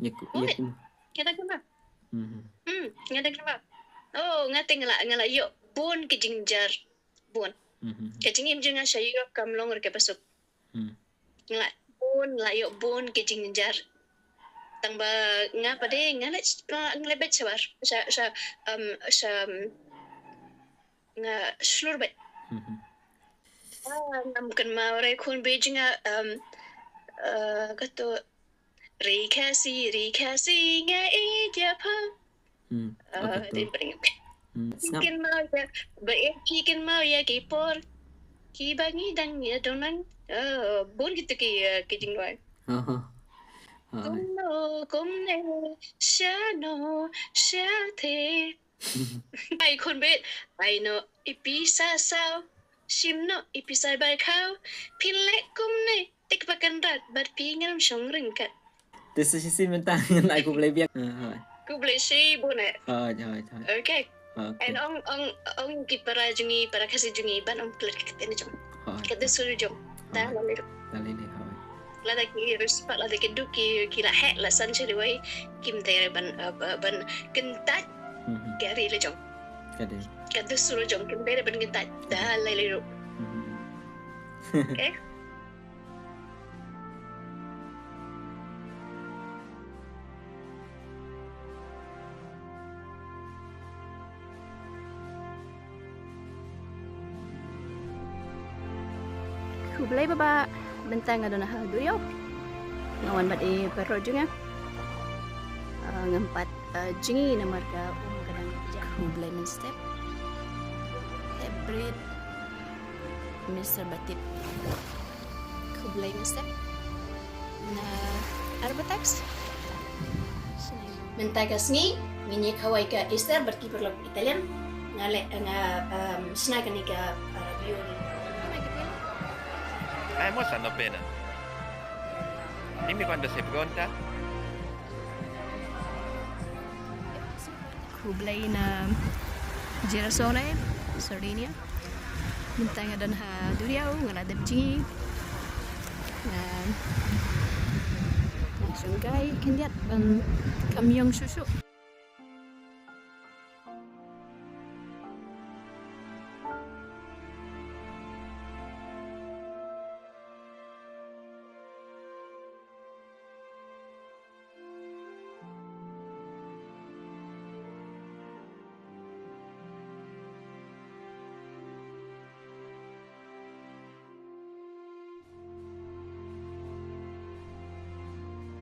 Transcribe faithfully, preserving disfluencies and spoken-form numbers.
Ïa ku, ïa ku. Nga dang kynmaw. Hmm, nga dang kynmaw. Oh, nga te nga la, nga la ïoh bun ki jingjynjar. Bun. Ka jingim jong nga sha Europe kam long ruh kaba suk. Nga la bun, la ïoh bun ki jingjynjar. Tang ba nga pat de nga la, nga la beit shabar. Sha, sha, um, sha, um, nga shlur beit. Ah, ngam kynmaw re khun beit jong nga, um, uh, kato, Ri Khasi, Ri Khasi, nga ïeit ïa pha. Hmm. Ah, kato. Dei pring. Hmm, sngap. Kynmaw ïa, ba ïeit ki kynmaw ïa ki por. Kiba ngi dang ïa don lang. Ah, bun kito ki, ah, ki jingduwai. Aha. Kumno, kumne, shano, shatei. Ai khun beit, ai no, ipi sa saw. Shim no, ipi sa bai khaw. Phi leh kumne. Te kaba kynrad bad phi ngam shong ryngkat. Te sa shisien mynta ngan ai khublei biang. Ah, hooid. Khublei shibun eh. Hooid, hooid, hooid. Okay. Okay. And ong, ong, ong ki para jong ngi, para Khasi jong ngi, ban ym klet ka ktien jong. Hooid. Ka dur sur jong. Hooid. Ta la lei. Ta la lei, hooid. Lada ki respect, lada ki duk ki, ki la heh, la san sha riwai, kim dei ban, uh, ban kyntait. Mhm. Ka ri la jong. Ka dei. Ka dur sur jong, kim dei ban kyntait. Ta la lei ruh. Mhm. Okay. Khublei baba, mynta nga don ha duriaw. Nga wan bad i paralok jong nga. Ah, ngam pat, ah, jngi namar ka um ka dang kjat. Khublei mynstep. Heh bret. Mister Batip. Khublei mynstep. Na arbataks. Mynta ka sngi ngin ïa kawei ka Easter bad ki paralok Italian. Nga leh, nga, um, shna kane ka, uh, ravioli. Hai, mo sa no pena. Dimmi quando si pronta? Khublei na Girasole, Sardinia. Mynta nga don ha duriaw, nga la dep jngi. Nga, nga shong kai khyndiat ban kam ïong shuh shuh.